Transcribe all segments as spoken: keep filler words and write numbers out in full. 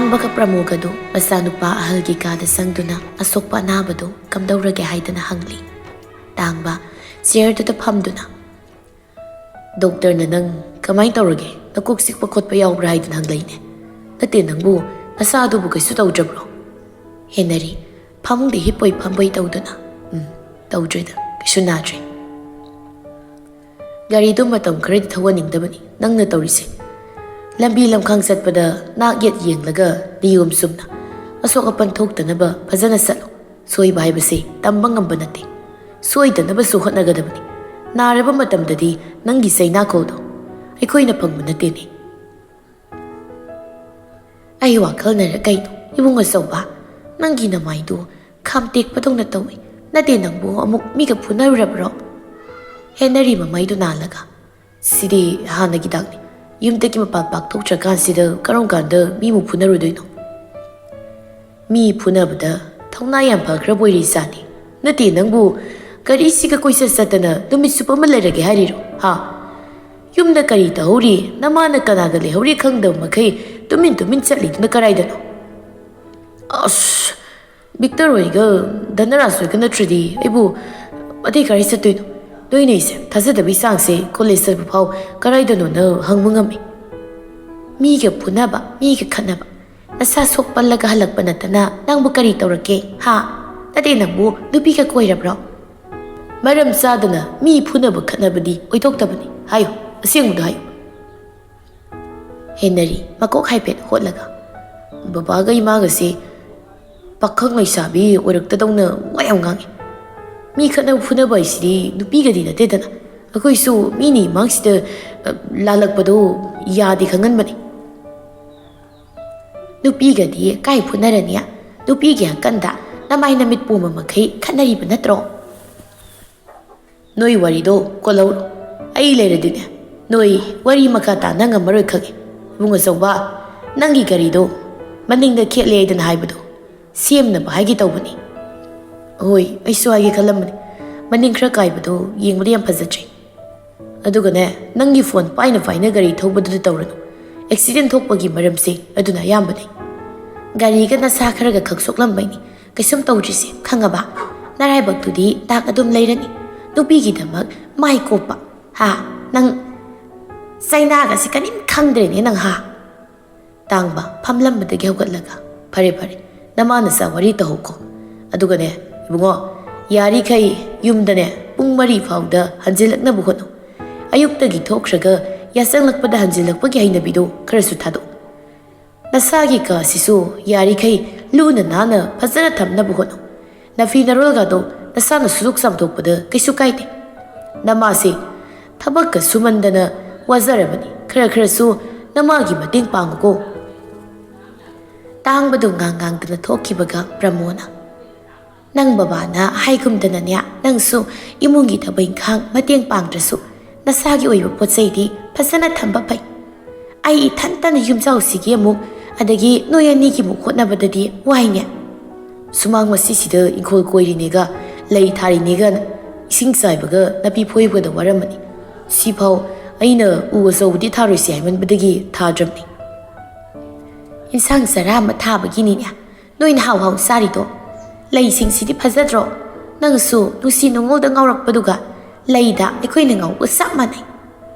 ꯇꯥꯡꯕꯒ ꯄ꯭ꯔꯃꯣꯒꯗꯨ ꯃꯆꯥꯅꯨꯄꯥ ꯑꯍꯜꯒꯤ ꯀꯥꯗ ꯆꯪꯗꯨꯅ ꯑꯁꯣꯛꯄ ꯑꯅꯥꯕꯗꯨ ꯀꯝꯗꯧꯔꯒꯦ ꯍꯥꯏꯗꯅ ꯍꯪꯂꯤ꯫ ꯇꯥꯡꯕ ꯆꯤꯌꯔꯗꯨꯗ ꯐꯝꯗꯨꯅ, "ꯗꯣꯛꯇꯔꯅ ꯅꯪ ꯀꯃꯥꯏꯅ ꯇꯧꯔꯒꯦ, ꯅꯀꯣꯛ ꯆꯤꯛꯄ ꯈꯣꯠꯄ ꯌꯥꯎꯕ꯭ꯔꯥ ꯍꯥꯏꯗꯅ ꯍꯪꯂꯛꯏꯅꯦ꯫ ꯅꯠꯇꯦ, ꯅꯪꯕꯨ ꯅꯁꯥꯗꯨꯕꯨ ꯀꯩꯁꯨ ꯇꯧꯗ꯭ꯔꯕ꯭ꯔꯣ?" ꯍꯦꯟꯅꯔꯤ ꯐꯃꯨꯡꯗ ꯍꯤꯞꯄꯣꯏ ꯐꯝꯕꯣꯏ ꯇꯧꯗꯨꯅ, "ꯎꯝ, ꯇꯧꯗ꯭ꯔꯦꯗ, ꯀꯩꯁꯨ ꯅꯥꯗ꯭ꯔꯦ꯫ ꯒꯥꯔꯤꯗꯨ ꯃꯇꯝ ꯈꯔꯗꯤ ꯊꯧꯍꯟꯅꯤꯡꯗꯕꯅꯤ ꯅꯪꯅ ꯇꯧꯔꯤꯁꯦ꯫ ꯂꯝꯕꯤ ꯂꯝꯈꯥꯡ ꯆꯠꯄꯗ ꯅꯥꯛ ꯌꯦꯠ ꯌꯦꯡꯂꯒ ꯅꯤꯌꯣꯝ ꯆꯨꯝꯅ ꯑꯁꯣꯛ ꯑꯄꯟ ꯊꯣꯛꯇꯅꯕ ꯐꯖꯅ ꯆꯠꯂꯨ꯫ ꯁꯣꯏꯕ ꯍꯥꯏꯕꯁꯦ ꯇꯝꯕ ꯉꯝꯕ ꯅꯠꯇꯦ꯫ ꯁꯣꯏꯗꯅꯕꯁꯨ ꯍꯣꯠꯅꯒꯗꯕꯅꯤ꯫ ꯅꯥꯔꯕ ꯃꯇꯝꯗꯗꯤ ꯅꯪꯒꯤ ꯆꯩꯅꯥꯈꯣꯗꯣ ꯑꯩꯈꯣꯏꯅ ꯐꯪꯕ ꯅꯠꯇꯦꯅꯦ꯫" "ꯑꯩ ꯋꯥꯈꯜꯅꯔ ꯀꯩꯅꯣ, ꯏꯕꯨꯡ ꯑꯆꯧꯕ, ꯅꯪꯒꯤ ꯅꯃꯥꯏꯗꯨ ꯈꯥꯝꯇꯦꯛꯄꯗꯧꯅ ꯇꯧꯏ꯫ ꯅꯠꯇꯦ, ꯅꯪꯕꯨ ꯑꯃꯨꯛ ꯃꯤꯒ ꯐꯨꯅꯔꯨꯔꯕ꯭ꯔꯣ?" ꯍꯦꯟꯅꯔꯤ ꯃꯃꯥꯏꯗꯨ ꯅꯥꯜꯂꯒ, "ꯁꯤꯗꯤ ꯍꯥꯟꯅꯒꯤ ꯗꯥꯛꯅꯤ꯫ ꯌꯨꯝꯗꯒꯤ ꯃꯄꯥꯟ ꯄꯥꯛꯊꯣꯛꯇ꯭ꯔꯀꯥꯟꯁꯤꯗ ꯀꯔꯝ ꯀꯥꯟꯗ ꯃꯤꯕꯨ ꯐꯨꯅꯔꯨꯗꯣꯏꯅꯣ?" "ꯃꯤ ꯐꯨꯅꯕꯗ ꯊꯧꯅꯥ ꯌꯥꯝ ꯐꯈ꯭ꯔꯕ ꯑꯣꯏꯔꯤ ꯏꯆꯥꯗꯤ꯫ ꯅꯠꯇꯦ, ꯅꯪꯕꯨ ꯒꯥꯔꯤꯁꯤꯒ ꯀꯣꯏꯆꯠ ꯆꯠꯇꯅ ꯅꯨꯃꯤꯠ ꯆꯨꯞꯄ ꯑꯃ ꯂꯩꯔꯒꯦ ꯍꯥꯏꯔꯤꯔꯣ, ꯍꯥ? ꯌꯨꯝꯗ ꯀꯔꯤ ꯇꯧꯍꯧꯔꯤ, ꯅꯃꯥꯅ ꯀꯅꯥꯒ ꯂꯩꯍꯧꯔꯤ ꯈꯪꯗꯕ ꯃꯈꯩ ꯇꯨꯃꯤꯟ ꯇꯨꯃꯤꯟ ꯆꯠꯂꯤꯗꯨꯅ ꯀꯔꯥꯏꯗꯅꯣ?" "ꯑꯁ, ꯕꯤꯛꯇꯔ ꯍꯣꯏꯒ ꯙꯅꯔꯥꯖ ꯍꯣꯏꯒ ꯅꯠꯇ꯭ꯔꯗꯤ ꯑꯩꯕꯨ ꯑꯇꯩ ꯀꯔꯥꯏ ꯆꯠꯇꯣꯏꯅꯣ? ꯅꯣꯏꯅ ꯑꯩꯁꯦ ꯊꯥꯖꯗꯕꯒꯤ ꯆꯥꯡꯁꯦ ꯀꯣꯂꯦꯖ ꯆꯠꯄ ꯐꯥꯎ ꯀꯔꯥꯏꯗꯅꯣꯅ ꯍꯪꯕ ꯉꯝꯃꯤ꯫ ꯃꯤꯒ ꯐꯨꯅꯕ, ꯃꯤꯒ ꯈꯠꯅꯕ, ꯅꯁꯥ ꯁꯣꯛꯄꯜꯂꯒ ꯍꯜꯂꯛꯄ ꯅꯠꯇꯅ ꯅꯪꯕꯨ ꯀꯔꯤ ꯇꯧꯔꯛꯀꯦ, ꯍꯥ? ꯅꯠꯇꯦ, ꯅꯪꯕꯨ ꯅꯨꯄꯤꯒ ꯀꯣꯏꯔꯕ꯭ꯔꯣ? ꯃꯔꯝ ꯆꯥꯗꯅ ꯃꯤ ꯐꯨꯅꯕ ꯈꯠꯅꯕꯗꯤ ꯑꯣꯏꯊꯣꯛꯇꯕꯅꯤ꯫ ꯍꯥꯏꯌꯨ, ꯑꯁꯦꯡꯕꯗꯣ ꯍꯥꯏꯌꯨ꯫" ꯍꯦꯟꯅꯔꯤ ꯃꯀꯣꯛ ꯍꯥꯏꯐꯦꯠ ꯍꯣꯠꯂꯒ, "ꯕꯕꯥꯒ ꯏꯃꯥꯒꯁꯦ ꯄꯥꯈꯪ ꯂꯩꯁꯥꯕꯤ ꯑꯣꯏꯔꯛꯇꯗꯧꯅ ꯋꯥ ꯌꯥꯝ ꯉꯥꯡꯉꯤ꯫ ꯃꯤ ꯈꯠꯅꯕ ꯐꯨꯅꯕ ꯍꯥꯏꯁꯤꯗꯤ ꯅꯨꯄꯤꯒꯗꯤ ꯅꯠꯇꯦꯗꯅ꯫ ꯑꯩꯈꯣꯏꯁꯨ ꯃꯤꯅꯤ ꯃꯥꯡꯁꯤꯗ, ꯑ, ꯂꯥꯜꯂꯛꯄꯗꯣ ꯌꯥꯗꯦ ꯈꯪꯍꯟꯕꯅꯤ꯫" "ꯅꯨꯄꯤꯒꯗꯤ ꯀꯥꯏ ꯐꯨꯅꯔꯅꯤ? ꯅꯨꯄꯤꯒꯤ ꯑꯀꯟꯗ ꯅꯃꯥꯏ ꯅꯃꯤꯠ ꯄꯣꯝꯕ ꯃꯈꯩ ꯈꯠꯅꯔꯤꯕ ꯅꯠꯇ꯭ꯔꯣ?" "ꯅꯣꯏ ꯋꯥꯔꯤꯗꯣ ꯀꯣꯜꯍꯧꯔꯣ꯫ ꯑꯩ ꯂꯩꯔꯗꯤꯅꯦ, ꯅꯣꯏ ꯋꯥꯔꯤ ꯃꯈꯥ ꯇꯥꯅ ꯉꯝꯃꯔꯣꯏ ꯈꯪꯉꯦ꯫ ꯏꯕꯨꯡ ꯑꯆꯧꯕ, ꯅꯪꯒꯤ ꯒꯥꯔꯤꯗꯣ ꯃꯅꯤꯡꯗ ꯈꯦꯠꯂꯦ ꯍꯥꯏꯗꯅ ꯍꯥꯏꯕꯗꯣ ꯁꯦꯝꯅꯕ ꯍꯥꯏꯒꯦ ꯇꯧꯕꯅꯤ꯫" "ꯍꯣꯏ, ꯑꯩꯁꯨ ꯍꯥꯏꯒꯦ ꯈꯜꯂꯝꯕꯅꯤ꯫ ꯃꯅꯤꯡ ꯈꯔ ꯀꯥꯏꯕꯗꯣ ꯌꯦꯡꯕꯗ ꯌꯥꯝ ꯐꯖꯗ꯭ꯔꯦ꯫ ꯑꯗꯨꯒꯅꯦ, ꯅꯪꯒꯤ ꯐꯣꯟ ꯄꯥꯏꯅ ꯄꯥꯏꯅ ꯒꯥꯔꯤ ꯊꯧꯕꯗꯨꯗꯤ ꯇꯧꯔꯅꯨ꯫ ꯑꯦꯛꯁꯤꯗꯦꯟ ꯊꯣꯛꯄꯒꯤ ꯃꯔꯝꯁꯦ ꯑꯗꯨꯅ ꯑꯌꯥꯝꯕꯅꯤ꯫ ꯒꯥꯔꯤꯒ ꯅꯁꯥ ꯈꯔꯒ ꯈꯛ ꯁꯣꯛꯂꯝꯕꯩꯅꯤ꯫ ꯀꯩꯁꯨꯝ ꯇꯧꯗ꯭ꯔꯤꯁꯦ, ꯈꯪꯉꯕ? ꯅꯔꯥꯏꯕꯛꯇꯨꯗꯤ ꯇꯥꯛ ꯑꯗꯨꯝ ꯂꯩꯔꯅꯤ꯫ ꯅꯨꯄꯤꯒꯤꯗꯃꯛ ꯃꯥꯏ ꯀꯣꯞꯄ, ꯍꯥ? ꯅꯪ ꯆꯩꯅꯥꯒꯁꯤ ꯀꯔꯤꯝ ꯈꯪꯗ꯭ꯔꯦꯅꯦ ꯅꯪ, ꯍꯥ? ꯇꯥꯡꯕ ꯐꯝꯂꯝꯕꯗꯒꯤ ꯍꯧꯒꯠꯂꯒ, "ꯐꯔꯦ, ꯐꯔꯦ, ꯅꯃꯥ ꯅꯆꯥ ꯋꯥꯔꯤ ꯇꯧꯍꯧꯀꯣ꯫ ꯑꯗꯨꯒꯅꯦ, ꯏꯕꯨꯡꯉꯣ, ꯌꯥꯔꯤꯈꯩ ꯌꯨꯝꯗꯅꯦ ꯄꯨꯡ ꯃꯔꯤ ꯐꯥꯎꯗ ꯍꯟꯖꯤꯜꯂꯛꯅꯕ ꯍꯣꯠꯅꯧ꯫ ꯑꯌꯨꯛꯇꯒꯤ ꯊꯣꯛꯈ꯭ꯔꯒ ꯌꯥꯆꯪꯂꯛꯄꯗ ꯍꯟꯖꯤꯜꯂꯛꯄꯒꯤ ꯍꯩꯅꯕꯤꯗꯣ ꯈꯔꯁꯨ ꯊꯥꯗꯣꯛꯎ꯫ ꯅꯁꯥꯒꯤ ꯀꯥꯁꯤꯁꯨ ꯌꯥꯔꯤꯈꯩ ꯂꯨꯅ ꯅꯥꯟꯅ ꯐꯖꯅ ꯊꯝꯅꯕ ꯍꯣꯠꯅꯧ꯫ ꯅꯐꯤ ꯅꯔꯣꯜꯒꯗꯣ ꯅꯁꯥꯅ ꯁꯨꯗꯣꯛ ꯆꯥꯝꯊꯣꯛꯄꯗ ꯀꯩꯁꯨ ꯀꯥꯏꯗꯦ꯫ ꯅꯃꯥꯁꯦ ꯊꯕꯛꯀ ꯁꯨꯃꯟꯗꯅ ꯋꯥꯖꯔꯕꯅꯤ꯫ ꯈꯔ ꯈꯔꯁꯨ ꯅꯃꯥꯒꯤ ꯃꯇꯦꯡ ꯄꯥꯡꯉꯨꯀꯣ꯫" ꯇꯥꯡꯕꯗꯨ ꯉꯥꯡ ꯉꯥꯡꯗꯅ ꯊꯣꯛꯈꯤꯕꯒ ꯄ꯭ꯔꯃꯣꯅ, "ꯅꯪ ꯕꯕꯥꯅ ꯍꯥꯏꯒꯨꯝꯗꯅꯅꯦ, ꯅꯪꯁꯨ ꯏꯃꯨꯡꯒꯤ ꯊꯕꯛ ꯏꯪꯈꯥꯡ ꯃꯇꯦꯡ ꯄꯥꯡꯗ꯭ꯔꯁꯨ ꯅꯁꯥꯒꯤ ꯑꯣꯏꯕ ꯄꯣꯠ ꯆꯩꯗꯤ ꯐꯖꯅ ꯊꯝꯕ ꯐꯩ꯫ ꯑꯩ ꯏꯊꯟꯇꯅ ꯌꯨꯝꯖꯥꯎꯁꯤꯒꯤ ꯑꯃꯨꯛ, ꯑꯗꯒꯤ ꯅꯣꯏ ꯑꯅꯤꯒꯤ ꯑꯃꯨꯛ ꯍꯣꯠꯅꯕꯗꯗꯤ ꯋꯥꯏꯅꯦ꯫ ꯁꯨꯃꯥꯡ ꯃꯁꯤꯁꯤꯗ ꯏꯪꯈꯣꯜ ꯀꯣꯏꯔꯤꯅꯦꯒ, ꯂꯩ ꯊꯥꯔꯤꯅꯦꯒ, ꯏꯁꯤꯡ ꯆꯥꯏꯕꯒ ꯅꯥꯄꯤ ꯐꯣꯏꯕꯒꯗ ꯋꯥꯔꯝꯃꯅꯤ꯫ ꯁꯤꯐꯥꯎ ꯑꯩꯅ ꯎ ꯑꯆꯧꯕꯗꯤ ꯊꯥꯔꯣꯏꯁꯤ ꯍꯥꯏꯃꯟꯕꯗꯒꯤ ꯊꯥꯗ꯭ꯔꯕꯅꯤ꯫ ꯏꯟꯁꯥꯡ ꯆꯔꯥ ꯑꯃ ꯊꯥꯕꯒꯤꯅꯤꯅꯦ ꯅꯣꯏꯅ ꯍꯥꯎ ꯍꯥꯎ ꯆꯥꯔꯤꯗꯣ꯫ ꯂꯩꯁꯤꯡꯁꯤꯗꯤ ꯐꯖꯗ꯭ꯔꯣ? ꯅꯪꯁꯨ ꯅꯨꯡꯁꯤ ꯅꯨꯡꯉꯣꯜꯗ ꯉꯥꯎꯔꯛꯄꯗꯨꯒ ꯂꯩꯗ ꯑꯩꯈꯣꯏꯅ ꯉꯥꯎꯕ ꯆꯞ ꯃꯥꯟꯅꯩ꯫"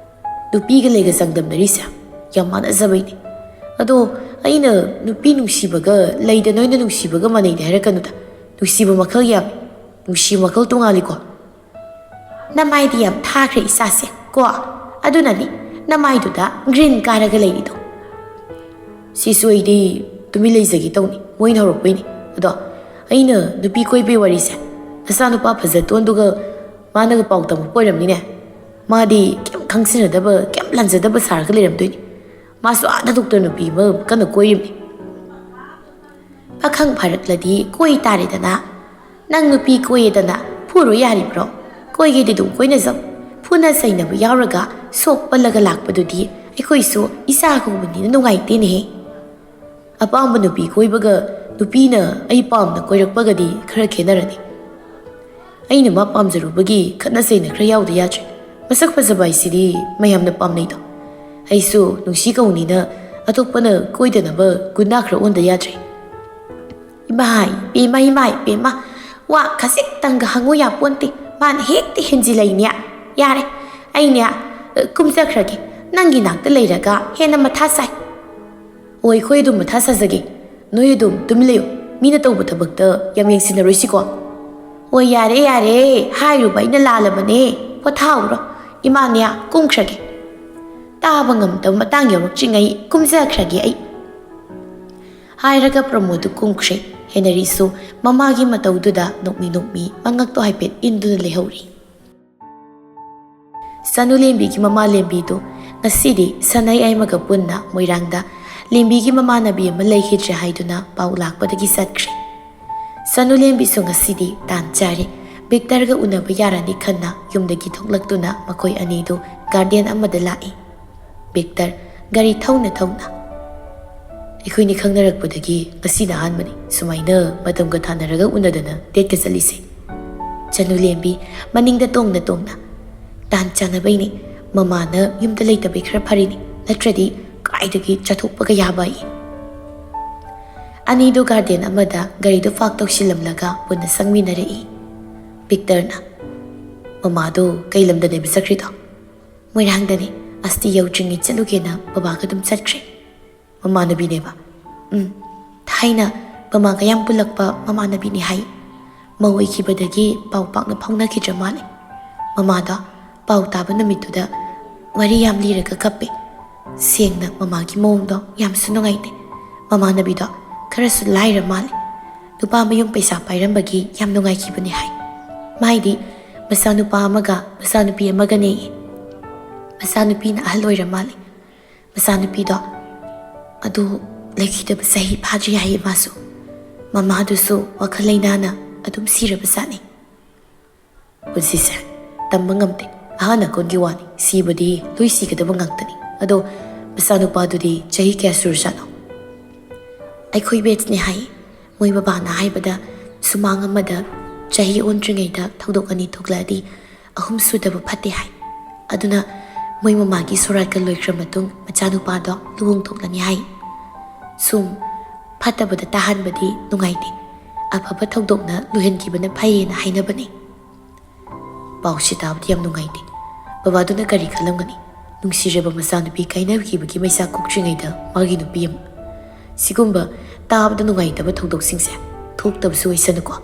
ꯅꯨꯄꯤꯒ ꯂꯩꯒ ꯆꯥꯡꯗꯝꯅꯔꯤꯁꯦ ꯌꯥꯝ ꯃꯥꯟꯅꯖꯕꯩꯅꯦ꯫ ꯑꯗꯣ ꯑꯩꯅ ꯅꯨꯄꯤ ꯅꯨꯡꯁꯤꯕꯒ ꯂꯩꯗ ꯅꯣꯏꯅ ꯅꯨꯡꯁꯤꯕꯒ ꯃꯥꯟꯅꯩꯗꯤ ꯍꯥꯏꯔꯛꯀꯅꯨꯗ꯫ ꯅꯨꯡꯁꯤꯕ ꯃꯈꯜ ꯌꯥꯝꯃꯤ꯫ ꯅꯨꯡꯁꯤꯕ ꯃꯈꯜ ꯇꯣꯉꯥꯜꯂꯤꯀꯣ꯫ ꯅꯃꯥꯏꯗꯤ ꯌꯥꯝ ꯊꯥꯈ꯭ꯔꯦ ꯏꯆꯥꯁꯦ ꯀꯣ꯫ ꯑꯗꯨꯅꯅꯤ ꯅꯃꯥꯏꯗꯨꯗ ꯒ꯭ꯔꯤꯟ ꯀꯥꯔꯒ ꯂꯩꯔꯤꯗꯣ꯫ ꯁꯤꯁꯨ ꯑꯩꯗꯤ ꯇꯨꯃꯤꯟ ꯂꯩꯖꯒꯦ ꯇꯧꯅꯤ, ꯃꯣꯏꯅ ꯍꯧꯔꯛꯄꯩꯅꯤ꯫ ꯑꯗꯣ ꯑꯩꯅ ꯅꯨꯄꯤ ꯀꯣꯏꯕꯩ ꯋꯥꯔꯤꯁꯦ ꯅꯆꯥꯅꯨꯄꯥ ꯐꯖꯇꯣꯟꯗꯨꯒ ꯃꯥꯅꯒ ꯄꯥꯎ ꯇꯝꯃꯛꯄ ꯑꯣꯏꯔꯝꯅꯤꯅꯦ꯫ ꯃꯥꯗꯤ ꯀꯩꯝ ꯈꯪꯖꯤꯟꯅꯗꯕ, ꯀꯩꯝ ꯂꯥꯟꯖꯗꯕ ꯁꯥꯔꯒ ꯂꯩꯔꯝꯗꯣꯏꯅꯤ꯫ ꯃꯥꯁꯨ ꯑꯥꯗ ꯗꯣꯛꯇꯔ ꯅꯨꯄꯤ ꯑꯃ ꯀꯟꯅ ꯀꯣꯏꯔꯤꯕꯅꯤ꯫ ꯄꯥꯈꯪ ꯐꯥꯔꯛꯂꯗꯤ ꯀꯣꯏ ꯇꯥꯔꯦꯗꯅ꯫ ꯅꯪ ꯅꯨꯄꯤ ꯀꯣꯏꯌꯦꯗꯅ ꯐꯨꯔꯣ ꯌꯥꯔꯤꯕ꯭ꯔꯣ? ꯀꯣꯏꯒꯦꯗꯤ ꯑꯗꯨꯝ ꯀꯣꯏꯅꯖꯧ꯫ ꯐꯨꯅ ꯆꯩꯅꯕ ꯌꯥꯎꯔꯒ ꯁꯣꯛ ꯄꯜꯂꯒ ꯂꯥꯛꯄꯗꯨꯗꯤ ꯑꯩꯈꯣꯏꯁꯨ ꯏꯆꯥ ꯍꯧꯕꯅꯤꯅ ꯅꯨꯡꯉꯥꯏꯇꯦꯅꯦꯍꯦ꯫ ꯑꯄꯥꯝꯕ ꯅꯨꯄꯤ ꯀꯣꯏꯕꯒ ꯅꯨꯄꯤꯅ ꯑꯩ ꯄꯥꯝꯅ ꯀꯣꯏꯔꯛꯄꯒꯗꯤ ꯈꯔ ꯈꯦꯠꯅꯔꯅꯤ꯫ ꯑꯩꯅ ꯃꯥ ꯄꯥꯝꯖꯔꯨꯕꯒꯤ ꯈꯠꯅ ꯆꯩꯅ ꯈꯔ ꯌꯥꯎꯗ ꯌꯥꯗ꯭ꯔꯦ꯫ ꯃꯁꯛ ꯐꯖꯕ ꯍꯥꯏꯁꯤꯗꯤ ꯃꯌꯥꯝꯅ ꯄꯥꯝꯅꯩꯗꯣ꯫ ꯑꯩꯁꯨ ꯅꯨꯡꯁꯤ ꯀꯧꯅꯤꯅ ꯑꯇꯣꯞꯄꯅ ꯀꯣꯏꯗꯅꯕ ꯒꯨꯟꯗꯥ ꯈꯔ ꯑꯣꯟꯗ ꯌꯥꯗ꯭ꯔꯦ꯫ "ꯏꯃꯥꯏ ꯄꯦꯝꯃ, ꯏꯃꯥꯏ ꯄꯦꯝꯃ, ꯋꯥ ꯈꯖꯤꯛꯇꯪꯒ ꯍꯪꯉꯨ ꯌꯥꯄꯣꯟꯇꯦ, ꯃꯥꯅ ꯍꯦꯛꯇ ꯍꯦꯟꯖꯤꯜꯂꯛꯏꯅꯦ꯫ ꯌꯥꯔꯦ, ꯑꯩꯅꯦ, ꯑ, ꯀꯨꯝꯖꯈ꯭ꯔꯒꯦ, ꯅꯪꯒꯤ ꯅꯥꯛꯇ ꯂꯩꯔꯒ ꯍꯦꯟꯅ ꯃꯊꯥ ꯁꯥꯏ꯫ ꯑꯣ, ꯑꯩꯈꯣꯏ ꯑꯗꯨꯝ ꯃꯊꯥ ꯁꯥꯖꯒꯦ, ꯅꯣꯏ ꯑꯗꯨꯝ ꯇꯨꯃꯤꯟ ꯂꯩꯌꯨ, ꯃꯤꯅ ꯇꯧꯕ ꯊꯕꯛꯇ ꯌꯥꯝ ꯌꯦꯡꯁꯤꯟꯅꯔꯣꯏꯁꯤꯀꯣ?" "ꯑꯣ, ꯌꯥꯔꯦ, ꯌꯥꯔꯦ, ꯍꯥꯏꯔꯨꯕ ꯑꯩꯅ ꯂꯥꯜꯂꯕꯅꯦ, ꯄꯣꯊꯥꯍꯧꯔꯣ, ꯏꯃꯥꯅꯦ, ꯀꯨꯝꯈ꯭ꯔꯒꯦ꯫ ꯇꯥꯕ ꯉꯝꯗꯕ ꯃꯇꯥꯡ ꯌꯧꯔꯛꯇ꯭ꯔꯤꯉꯩ ꯀꯨꯝꯖꯈ꯭ꯔꯒꯦ ꯑꯩ"꯫ ꯍꯥꯏꯔꯒ ꯄ꯭ꯔꯃꯣꯗ ꯀꯨꯝꯈ꯭ꯔꯦ꯫ ꯍꯦꯅꯔꯤꯁꯨ ꯃꯃꯥꯒꯤ ꯃꯇꯧꯗꯨꯗ ꯅꯣꯛꯃꯤ ꯅꯣꯛꯃꯤ ꯃꯉꯛꯇꯣ ꯍꯥꯏꯐꯦꯠ ꯏꯟꯗꯨꯅ ꯂꯩꯍꯧꯔꯤ꯫ ꯁꯅꯨꯂꯦꯝꯕꯤꯒꯤ ꯃꯃꯥ ꯂꯦꯝꯕꯤꯗꯨ ꯉꯁꯤꯗꯤ ꯁꯅꯩ ꯑꯩꯃꯒ ꯄꯨꯟꯅ ꯃꯣꯏꯔꯥꯡꯗ ꯂꯦꯝꯕꯤꯒꯤ ꯃꯃꯥꯟꯅꯕꯤ ꯑꯃ ꯂꯩꯈꯤꯗ꯭ꯔꯦ ꯍꯥꯏꯗꯨꯅ ꯄꯥꯎ ꯂꯥꯛꯄꯗꯒꯤ ꯆꯠꯈ꯭ꯔꯦ꯫ ꯁꯅꯨꯂꯦꯝꯕꯤꯁꯨ ꯉꯁꯤꯗꯤ ꯇꯥꯟ ꯆꯥꯔꯦ꯫ ꯚꯤꯛꯇꯔꯒ ꯎꯅꯕ ꯌꯥꯔꯅꯤ ꯈꯟꯅ ꯌꯨꯝꯗꯒꯤ ꯊꯣꯛꯂꯛꯇꯨꯅ ꯃꯈꯣꯏ ꯑꯅꯤꯗꯨ ꯒꯥꯔꯗꯦꯟ ꯑꯃꯗ ꯂꯥꯛꯏ꯫ ꯚꯤꯛꯇꯔ ꯒꯥꯔꯤ ꯊꯧꯅ ꯊꯧꯅ, "ꯑꯩꯈꯣꯏꯅꯤ ꯈꯪꯅꯔꯛꯄꯗꯒꯤ ꯉꯁꯤꯅ ꯑꯍꯥꯟꯕꯅꯤ ꯁꯨꯃꯥꯏꯅ ꯃꯇꯝꯒ ꯊꯥꯅꯔꯒ ꯎꯅꯗꯅ ꯗꯦꯠꯀ ꯆꯠꯂꯤꯁꯦ"꯫ ꯆꯅꯨꯂꯦꯝꯕꯤ ꯃꯅꯤꯡꯗ ꯇꯣꯡꯅ ꯇꯣꯡꯅ, "ꯇꯥꯟ ꯆꯥꯅꯕꯩꯅꯤ, ꯃꯃꯥꯅ ꯌꯨꯝꯗ ꯂꯩꯇꯕꯩ ꯈꯔ ꯐꯔꯤꯅꯤ, ꯅꯠꯇ꯭ꯔꯗꯤ ꯀꯥꯏꯗꯒꯤ ꯆꯠꯊꯣꯛꯄꯒ ꯌꯥꯕ ꯑꯩ"꯫ ꯑꯅꯤꯗꯨ ꯒꯥꯔꯗꯦꯟ ꯑꯃꯗ ꯒꯥꯔꯤꯗꯨ ꯄꯥꯔꯛ ꯇꯧꯁꯤꯜꯂꯝꯂꯒ ꯄꯨꯟꯅ ꯆꯪꯃꯤꯟꯅꯔꯛꯏ꯫ ꯚꯤꯛꯇꯔꯅ, "ꯃꯃꯥꯗꯣ ꯀꯩ ꯂꯝꯗꯅꯦꯕ ꯆꯠꯈ꯭ꯔꯤꯗꯣ?" "ꯃꯣꯏꯔꯥꯡꯗꯅꯦ, ꯑꯁꯇꯤ ꯌꯧꯗ꯭ꯔꯤꯉꯩ ꯆꯠꯂꯨꯒꯦꯅ ꯕꯕꯥꯒ ꯑꯗꯨꯝ ꯆꯠꯈ꯭ꯔꯦ"꯫ "ꯃꯃꯥꯟꯅꯕꯤꯅꯦꯕ?" "ꯎꯝ, ꯊꯥꯏꯅ ꯃꯃꯥꯒ ꯌꯥꯝ ꯄꯨꯜꯂꯛꯄ ꯃꯃꯥꯟꯅꯕꯤꯅꯦ ꯍꯥꯏ꯫ ꯃꯧ ꯑꯣꯏꯈꯤꯕꯗꯒꯤ ꯄꯥꯎ ꯄꯥꯛꯅ ꯐꯥꯎꯅꯈꯤꯗ꯭ꯔ ꯃꯥꯜꯂꯦ꯫ ꯃꯃꯥꯗꯣ ꯄꯥꯎ ꯇꯥꯕ ꯅꯨꯃꯤꯠꯇꯨꯗ ꯋꯥꯔꯤ ꯌꯥꯝ ꯂꯤꯔꯒ ꯀꯞꯄꯦ꯫ ꯁꯦꯡꯅ ꯃꯃꯥꯒꯤ ꯃꯑꯣꯡꯗꯣ ꯌꯥꯝꯁꯨ ꯅꯨꯡꯉꯥꯏꯇꯦ꯫ ꯃꯃꯥꯟꯅꯕꯤꯗꯣ ꯈꯔꯁꯨ ꯂꯥꯏꯔ ꯃꯥꯜꯂꯦ꯫ ꯅꯨꯄꯥ ꯃꯌꯨꯝ ꯄꯩꯁꯥ ꯄꯥꯏꯔꯝꯕꯒꯤ ꯌꯥꯝ ꯅꯨꯡꯉꯥꯏꯈꯤꯕꯅꯦ ꯍꯥꯏ꯫ ꯃꯥꯏꯗꯤ ꯃꯆꯥꯅꯨꯄꯥ ꯑꯃꯒ ꯃꯆꯥꯅꯨꯄꯤ ꯑꯃꯒꯅꯦꯌꯦ꯫ ꯃꯆꯥꯅꯨꯄꯤꯅ ꯑꯍꯜ ꯑꯣꯏꯔ ꯃꯥꯜꯂꯦ꯫ ꯃꯆꯥꯅꯨꯄꯤꯗꯣ ꯑꯗꯨ ꯂꯩꯈꯤꯗꯕ ꯆꯍꯤ ꯐꯥꯗ꯭ꯔꯤ ꯍꯥꯏꯌꯦ ꯃꯥꯁꯨ꯫ ꯃꯃꯥꯗꯨꯁꯨ ꯋꯥꯈꯜ ꯂꯩꯅꯥꯅ ꯑꯗꯨꯝ ꯁꯤꯔꯕ ꯖꯥꯠꯅꯤ"꯫ ꯄꯨꯟꯁꯤꯁꯦ ꯇꯝꯕ ꯉꯝꯗꯦ꯫ ꯑꯍꯥꯟ ꯑꯀꯣꯟꯒꯤ ꯋꯥꯅꯤ, ꯁꯤꯕꯗꯤ ꯂꯣꯏ ꯁꯤꯒꯗꯕ ꯉꯥꯛꯇꯅꯤ꯫ ꯑꯗꯣ ꯃꯆꯥꯅꯨꯄꯥꯗꯨꯗꯤ ꯆꯍꯤ ꯀꯌꯥ ꯁꯨꯔꯖꯥꯠꯅꯣ? "ꯑꯩꯈꯣꯏ ꯕꯦꯠꯁꯅꯦ ꯍꯥꯏ꯫ ꯃꯣꯏ ꯕꯕꯥꯅ ꯍꯥꯏꯕꯗ ꯁꯨꯃꯥꯡ ꯑꯃꯗ ꯆꯍꯤ ꯑꯣꯟꯗ꯭ꯔꯤꯉꯩꯗ ꯊꯧꯗꯣꯛ ꯑꯅꯤ ꯊꯣꯛꯂꯛꯑꯗꯤ ꯑꯍꯨꯝ ꯁꯨꯗꯕ ꯐꯠꯇꯦ ꯍꯥꯏ꯫ ꯑꯗꯨꯅ ꯃꯣꯏ ꯃꯃꯥꯒꯤ ꯁꯣꯔꯥꯠꯀ ꯂꯣꯏꯈ꯭ꯔ ꯃꯇꯨꯡ ꯃꯆꯥꯅꯨꯄꯥꯗꯣ ꯂꯨꯍꯣꯡ ꯊꯣꯛꯂꯅꯤ ꯍꯥꯏ"꯫ ꯁꯨꯝ ꯐꯠꯇꯕꯗ ꯇꯥꯍꯟꯕꯗꯤ ꯅꯨꯡꯉꯥꯏꯇꯦ꯫ ꯑꯐꯕ ꯊꯧꯗꯣꯛꯅ ꯂꯣꯏꯍꯟꯈꯤꯕꯅ ꯐꯩꯌꯦꯅ ꯍꯥꯏꯅꯕꯅꯤ꯫ ꯄꯥꯎꯁꯤ ꯇꯥꯕꯗꯤ ꯌꯥꯝ ꯅꯨꯡꯉꯥꯏꯇꯦ꯫ ꯕꯕꯥꯗꯨꯅ ꯀꯔꯤ ꯈꯜꯂꯝꯒꯅꯤ? ꯅꯨꯡꯁꯤꯔꯕ ꯃꯆꯥꯅꯨꯄꯤ ꯀꯥꯏꯅꯈꯤꯕꯒꯤ ꯃꯩꯁꯥ ꯀꯣꯛꯇ꯭ꯔꯤꯉꯩꯗ ꯃꯥꯒꯤ ꯅꯨꯄꯤ ꯑꯃ꯫ ꯁꯤꯒꯨꯝꯕ ꯇꯥꯕꯗ ꯅꯨꯡꯉꯥꯏꯇꯕ ꯊꯧꯗꯣꯛꯁꯤꯡꯁꯦ ꯊꯣꯛꯇꯕꯁꯨ ꯑꯣꯏꯁꯅꯨꯀꯣ꯫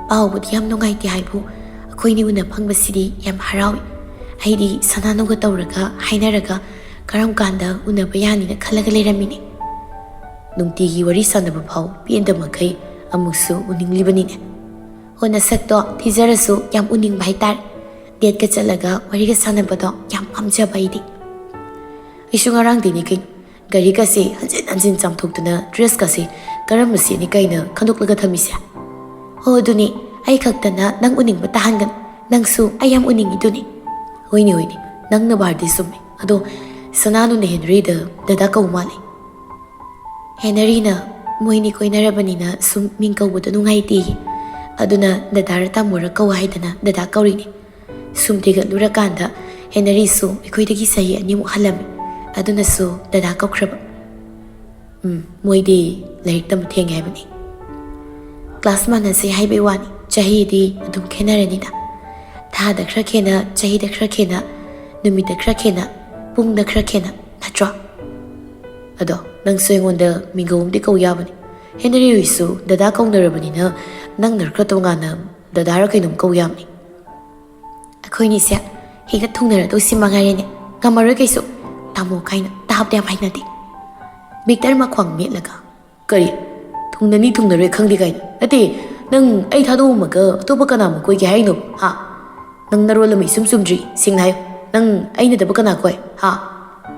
ꯄꯥꯎꯕꯨꯗꯤ ꯌꯥꯝ ꯅꯨꯡꯉꯥꯏꯇꯦ ꯍꯥꯏꯕꯨ, ꯑꯩꯈꯣꯏꯅꯤ ꯎꯅ ꯐꯪꯕꯁꯤꯗꯤ ꯌꯥꯝ ꯍꯔꯥꯎꯏ꯫ ꯑꯩꯗꯤ ꯁꯅꯥꯅꯨꯒ ꯇꯧꯔꯒ ꯍꯥꯏꯅꯔꯒ ꯀꯔꯝ ꯀꯥꯟꯗ ꯎꯅꯕ ꯌꯥꯅꯤꯅ ꯈꯜꯂꯒ ꯂꯩꯔꯝꯃꯤꯅꯤ꯫ ꯅꯨꯡꯇꯤꯒꯤ ꯋꯥꯔꯤ ꯁꯥꯟꯅꯕ ꯐꯥꯎ ꯄꯦꯟꯗ ꯃꯈꯩ ꯑꯃꯨꯛꯁꯨ ꯎꯅꯤꯡꯂꯤꯕꯅꯤꯅꯦ꯫ ꯍꯣ, ꯅꯁꯛꯇꯣ ꯊꯤꯖꯔꯁꯨ ꯌꯥꯝ ꯎꯅꯤꯡꯕ ꯍꯥꯏꯇꯥꯔꯦ꯫ ꯗꯦꯠꯀ ꯆꯠꯂꯒ ꯋꯥꯔꯤꯒ ꯁꯥꯟꯅꯕꯗꯣ ꯌꯥꯝ ꯄꯥꯝꯖꯕ ꯑꯩꯗꯤ꯫ ꯑꯩꯁꯨ ꯉꯔꯥꯡꯗꯩꯅꯤ ꯀꯩꯅꯣ, ꯒꯥꯔꯤꯒꯁꯦ ꯍꯟꯖꯤꯟ ꯍꯟꯖꯤꯟ ꯆꯥꯝꯊꯣꯛꯇꯅ ꯗ꯭ꯔꯦꯁꯀꯁꯦ ꯀꯔꯝꯕ ꯁꯦꯠꯅꯤ ꯀꯥꯏꯅ ꯈꯟꯗꯣꯛꯂꯒ ꯊꯝꯃꯤꯁꯦ꯫ ꯍꯣ, ꯑꯗꯨꯅꯤ, ꯑꯩ ꯈꯛꯇꯅ ꯅꯪ ꯎꯅꯤꯡꯕ ꯇꯥꯍꯟꯒꯅꯨ꯫ ꯅꯪꯁꯨ ꯑꯩ ꯌꯥꯝ ꯎꯅꯤꯡꯉꯤꯗꯨꯅꯤ꯫ ꯍꯣꯏꯅꯦ, ꯍꯣꯏꯅꯦ, ꯅꯪ ꯅꯕꯥꯔꯗꯤ ꯆꯨꯝꯃꯦ꯫ ꯑꯗꯣ ꯁꯅꯥꯅꯨꯅ ꯍꯦꯅꯔꯤꯗ ꯗꯗꯥ ꯀꯧ ꯃꯥꯜꯂꯦ꯫ ꯍꯦꯅꯔꯤꯅ ꯃꯣꯏꯅꯤ ꯀꯣꯏꯅꯔꯕꯅꯤꯅ ꯁꯨꯝ ꯃꯤꯡ ꯀꯧꯕꯗꯣ ꯅꯨꯡꯉꯥꯏꯇꯦꯌꯦ꯫ ꯑꯗꯨꯅ ꯗꯗꯥꯔ ꯇꯥꯃꯣꯔ ꯀꯧ ꯍꯥꯏꯗꯅ ꯗꯗꯥ ꯀꯧꯔꯤꯅꯦ꯫ ꯁꯨꯝ ꯊꯤꯒꯠꯂꯨꯔꯀꯥꯟꯗ ꯍꯦꯅꯔꯤꯁꯨ ꯑꯩꯈꯣꯏꯗꯒꯤ ꯆꯍꯤ ꯑꯅꯤꯃꯨꯛ ꯍꯜꯂꯝꯃꯤ꯫ ꯑꯗꯨꯅꯁꯨ ꯗꯗꯥ ꯀꯧꯈ꯭ꯔꯕ꯫ ꯎꯝ, ꯃꯣꯏꯗꯤ ꯂꯥꯏꯔꯤꯛ ꯇꯝꯕ ꯊꯦꯡꯉꯦ ꯍꯥꯏꯕꯅꯤ꯫ ꯀ꯭ꯂꯥꯁ ꯃꯥꯟꯅꯁꯦ ꯍꯥꯏꯕꯩ ꯋꯥꯅꯤ, ꯆꯍꯤꯗꯤ ꯑꯗꯨꯝ ꯈꯦꯠꯅꯔꯅꯤꯗ꯫ ꯊꯥꯗ ꯈꯔ ꯈꯦꯠꯅ, ꯆꯍꯤꯗ ꯈꯔ ꯈꯦꯠꯅ, ꯅꯨꯃꯤꯠꯇ ꯈꯔ ꯈꯦꯠꯅ, ꯄꯨꯡꯗ ꯈꯔ ꯈꯦꯠꯅ, ꯅꯠꯇ꯭ꯔꯣ? ꯑꯗꯣ ꯅꯪꯁꯨ ꯑꯩꯉꯣꯟꯗ ꯃꯤꯡꯒꯧ ꯑꯃꯗꯤ ꯀꯧ ꯌꯥꯕꯅꯤ꯫ ꯍꯦꯅꯔꯤ ꯍꯣꯏꯁꯨ ꯗꯗꯥ ꯀꯧꯅꯔꯕꯅꯤꯅ ꯅꯪꯅ ꯈꯔ ꯇꯣꯉꯥꯟꯅ ꯗꯗꯥꯔ ꯀꯩꯅꯣꯝ ꯀꯧ ꯌꯥꯕꯅꯤ꯫ ꯑꯩꯈꯣꯏꯅꯤꯁꯦ ꯍꯦꯛꯇ ꯊꯨꯡꯅꯔꯗꯧꯁꯤ ꯃꯉꯥꯏꯔꯦꯅꯦ꯫ ꯉꯝꯃꯔꯣꯏ ꯀꯩꯁꯨ꯫ ꯇꯥꯃꯣ ꯀꯥꯏꯅ ꯇꯥꯕꯗ ꯌꯥꯝ ꯍꯩꯅꯗꯦ꯫ ꯚꯤꯛꯇꯔ ꯃꯈ꯭ꯋꯥꯡ ꯃꯦꯠꯂꯒ, "ꯀꯔꯤ? ꯊꯨꯡꯅꯅꯤ ꯊꯨꯡꯅꯔꯣꯏ ꯈꯪꯗꯦ ꯀꯥꯏꯅ? ꯅꯠꯇꯦ, ꯅꯪ ꯑꯩ ꯊꯥꯗꯣꯛꯑꯝꯃꯒ ꯑꯇꯣꯞꯄ ꯀꯅꯥꯃꯨꯛ ꯀꯣꯏꯒꯦ ꯍꯥꯏꯅꯣ? ꯍꯥ? ꯅꯪ ꯅꯔꯣꯜ ꯑꯃ ꯏꯆꯨꯝ ꯆꯨꯝꯗ꯭ꯔꯤ, ꯁꯦꯡꯅ ꯍꯥꯏꯌꯨ꯫ ꯅꯪ ꯑꯩ ꯅꯠꯇꯕ ꯀꯅꯥ ꯀꯣꯏ? ꯍꯥ?"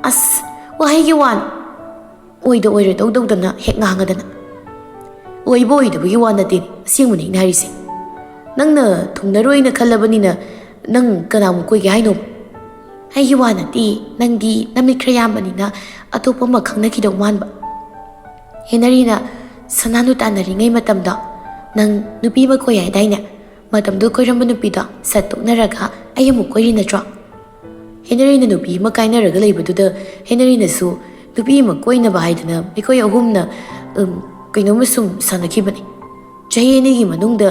ꯑꯁ, ꯋꯥꯍꯩꯒꯤ ꯋꯥꯅꯤ꯫ ꯑꯣꯏꯗ ꯑꯣꯏꯔꯣꯏꯗꯧ ꯇꯧꯗꯅ ꯍꯦꯛ ꯉꯥꯡꯉꯗꯅ꯫ ꯑꯣꯏꯕ ꯑꯣꯏꯗꯕꯒꯤ ꯋꯥ ꯅꯠꯇꯦꯅꯦ, ꯑꯁꯦꯡꯕꯅꯦ ꯑꯩꯅ ꯍꯥꯏꯔꯤꯁꯦ꯫ ꯅꯪꯅ ꯊꯨꯡꯅꯔꯣꯏꯅ ꯈꯜꯂꯕꯅꯤꯅ ꯅꯪ ꯀꯅꯥꯃꯨꯛ ꯀꯣꯏꯒꯦ ꯍꯥꯏꯅꯣ? ꯑꯩꯒꯤ ꯋꯥ ꯅꯠꯇꯦ, ꯅꯪꯗꯤ ꯅꯃꯤꯠ ꯈꯔ ꯌꯥꯝꯕꯅꯤꯅ ꯑꯇꯣꯞꯄ ꯑꯃ ꯈꯪꯅꯈꯤꯗꯧ ꯃꯥꯟꯕ꯫ ꯍꯦꯅꯔꯤꯅ ꯁꯅꯥꯅꯨ ꯇꯥꯟꯅꯔꯤꯉꯩ ꯃꯇꯝꯗꯣ ꯅꯪ ꯅꯨꯄꯤ ꯑꯃ ꯀꯣꯏ ꯍꯥꯏꯗꯥꯏꯅꯦ? ꯃꯇꯝꯗꯨ ꯀꯣꯏꯔꯝꯕ ꯅꯨꯄꯤꯗꯣ ꯁꯠ ꯇꯣꯛꯅꯔꯒ ꯑꯩ ꯑꯃꯨꯛ ꯀꯣꯏꯔꯤ ꯅꯠꯇ꯭ꯔꯣ? ꯍꯦꯅꯔꯤꯅ ꯅꯨꯄꯤ ꯑꯃ ꯀꯥꯏꯅꯔꯒ ꯂꯩꯕꯗꯨꯗ ꯍꯦꯅꯔꯤꯅꯁꯨ ꯅꯨꯄꯤ ꯑꯃ ꯀꯣꯏꯅꯕ ꯍꯥꯏꯗꯅ ꯑꯩꯈꯣꯏ ꯑꯍꯨꯝꯅ, ꯎꯝ, ꯀꯩꯅꯣꯝꯃ ꯁꯨꯝ ꯁꯥꯟꯅꯈꯤꯕꯅꯤ꯫ ꯆꯍꯤ ꯑꯅꯤꯒꯤ ꯃꯅꯨꯡꯗ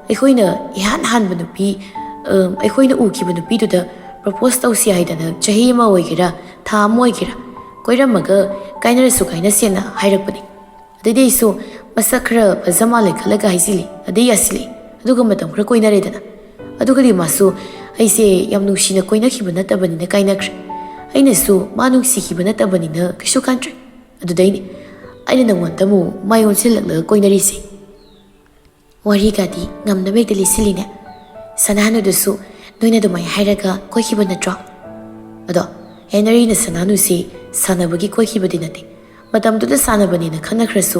ꯑꯩꯈꯣꯏꯅ ꯏꯍꯥꯟ ꯍꯥꯟꯕ ꯅꯨꯄꯤ, ꯎꯝ, ꯑꯩꯈꯣꯏꯅ ꯎꯈꯤꯕ ꯅꯨꯄꯤꯗꯨꯗ propose ꯇꯧꯁꯤ ꯍꯥꯏꯗꯅ ꯆꯍꯤ ꯑꯃ ꯑꯣꯏꯒꯦꯔꯥ, ꯊꯥ ꯑꯃ ꯑꯣꯏꯒꯦꯔꯥ, ꯀꯣꯏꯔꯝꯃꯒ ꯀꯥꯏꯅꯔꯁꯨ ꯀꯥꯏꯅꯁꯦꯅ ꯍꯥꯏꯔꯛꯄꯅꯤ꯫ ꯑꯗꯩꯗꯤ ꯑꯩꯁꯨ ꯃꯁꯛ ꯈꯔ ꯐꯖ ꯃꯥꯜꯂꯦ ꯈꯜꯂꯒ ꯍꯥꯏꯖꯤꯜꯂꯤ, ꯑꯗꯩ ꯌꯥꯁꯤꯜꯂꯤ꯫ ꯑꯗꯨꯒ ꯃꯇꯝ ꯈꯔ ꯀꯣꯏꯅꯔꯦꯗꯅ꯫ ꯑꯗꯨꯒꯗꯤ ꯃꯥꯁꯨ ꯑꯩꯁꯦ ꯌꯥꯝ ꯅꯨꯡꯁꯤꯅ ꯀꯣꯏꯅꯈꯤꯕ ꯅꯠꯇꯕꯅꯤꯅ ꯀꯥꯏꯅꯈ꯭ꯔꯦ꯫ ꯑꯩꯅꯁꯨ ꯃꯥ ꯅꯨꯡꯁꯤꯈꯤꯕ ꯅꯠꯇꯕꯅꯤꯅ ꯀꯩꯁꯨ ꯈꯟꯗ꯭ꯔꯦ꯫ ꯑꯗꯨꯗꯩꯅꯦ ꯑꯩꯅ ꯅꯪꯉꯣꯟꯗ ꯑꯃꯨꯛ ꯃꯥꯏ ꯑꯣꯟꯁꯤꯜꯂꯛꯂꯒ ꯀꯣꯏꯅꯔꯤꯁꯦ꯫ ꯋꯥꯔꯤꯒꯗꯤ ꯉꯝꯅꯕ ꯍꯦꯛꯇ ꯂꯤꯁꯤꯜꯂꯤꯅꯦ꯫ ꯁꯅꯥꯅꯨꯗꯁꯨ ꯅꯣꯏꯅ ꯑꯗꯨꯃꯥꯏꯅ ꯍꯥꯏꯔꯒ ꯀꯣꯏꯈꯤꯕ ꯅꯠꯇ꯭ꯔꯣ? ꯑꯗꯣ ꯍꯦꯅꯔꯤꯅ ꯁꯅꯥꯅꯨꯁꯤ ꯁꯥꯟꯅꯕꯒꯤ ꯀꯣꯏꯈꯤꯕꯗꯤ ꯅꯠꯇꯦ꯫ ꯃꯇꯝꯗꯨꯗ ꯁꯥꯟꯅꯕꯅꯦꯅ ꯈꯟꯅꯈ꯭ꯔꯁꯨ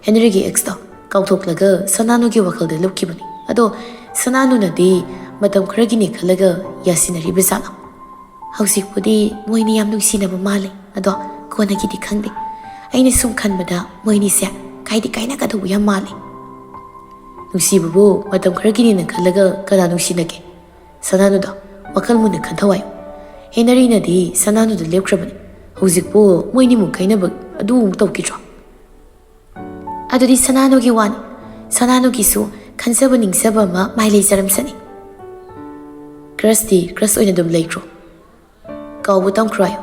ꯍꯦꯅꯔꯤꯒꯤ exꯇꯣ ꯀꯥꯎꯊꯣꯛꯂꯒ ꯁꯅꯥꯅꯨꯒꯤ ꯋꯥꯈꯜꯗ ꯂꯨꯞꯈꯤꯕꯅꯤ꯫ ꯑꯗꯣ ꯁꯅꯥꯅꯨꯅꯗꯤ ꯃꯇꯝ ꯈꯔꯒꯤꯅꯤ ꯈꯜꯂꯒ ꯌꯥꯁꯤꯟꯅꯔꯤꯕ ꯖꯥꯠꯂꯣ? ꯍꯧꯖꯤꯛꯄꯨꯗꯤ ꯃꯣꯏꯅꯤ ꯌꯥꯝ ꯅꯨꯡꯁꯤꯅꯕ ꯃꯥꯜꯂꯦ, ꯑꯗꯣ ꯀꯣꯟꯅꯒꯤꯗꯤ ꯈꯪꯗꯦ꯫ ꯑꯩꯅ ꯁꯨꯝ ꯈꯟꯕꯗ ꯃꯣꯏꯅꯤꯁꯦ ꯀꯥꯏꯗꯤ ꯀꯥꯏꯅꯒꯗꯧꯕ ꯌꯥꯝ ꯃꯥꯜꯂꯦ꯫ ꯅꯨꯡꯁꯤꯕꯕꯨ ꯃꯇꯝ ꯈꯔꯒꯤꯅꯤꯅ ꯈꯜꯂꯒ ꯀꯅꯥ ꯅꯨꯡꯁꯤꯅꯒꯦ? ꯁꯅꯥꯅꯨꯗ ꯋꯥꯈꯜ ꯃꯨꯟꯅ ꯈꯟꯊꯧ ꯍꯥꯏꯌꯨ꯫ ꯍꯦꯅꯔꯤꯅꯗꯤ ꯁꯅꯥꯅꯨꯗ ꯂꯦꯞꯈ꯭ꯔꯕꯅꯤ꯫ ꯍꯧꯖꯤꯛꯄꯨ ꯃꯣꯏꯅꯤꯃꯨꯛ ꯀꯥꯏꯅꯕ ꯑꯗꯨ ꯑꯃꯨꯛ ꯇꯧꯈꯤꯗ꯭ꯔꯣ? ꯑꯗꯨꯗꯤ ꯁꯅꯥꯅꯨꯒꯤ ꯋꯥꯅꯤ꯫ ꯁꯅꯥꯅꯨꯒꯤꯁꯨ ꯈꯟꯖꯕ ꯅꯤꯡꯖꯕ ꯑꯃ ꯃꯥꯏ ꯂꯩꯖꯔꯝꯁꯅꯤ꯫ Crushꯇꯤ crush ꯑꯣꯏꯅ ꯑꯗꯨꯝ ꯂꯩꯈ꯭ꯔꯣ꯫ ꯀꯥꯎꯕ ꯇꯝꯈ꯭ꯔꯣ ꯍꯥꯏꯌꯨ꯫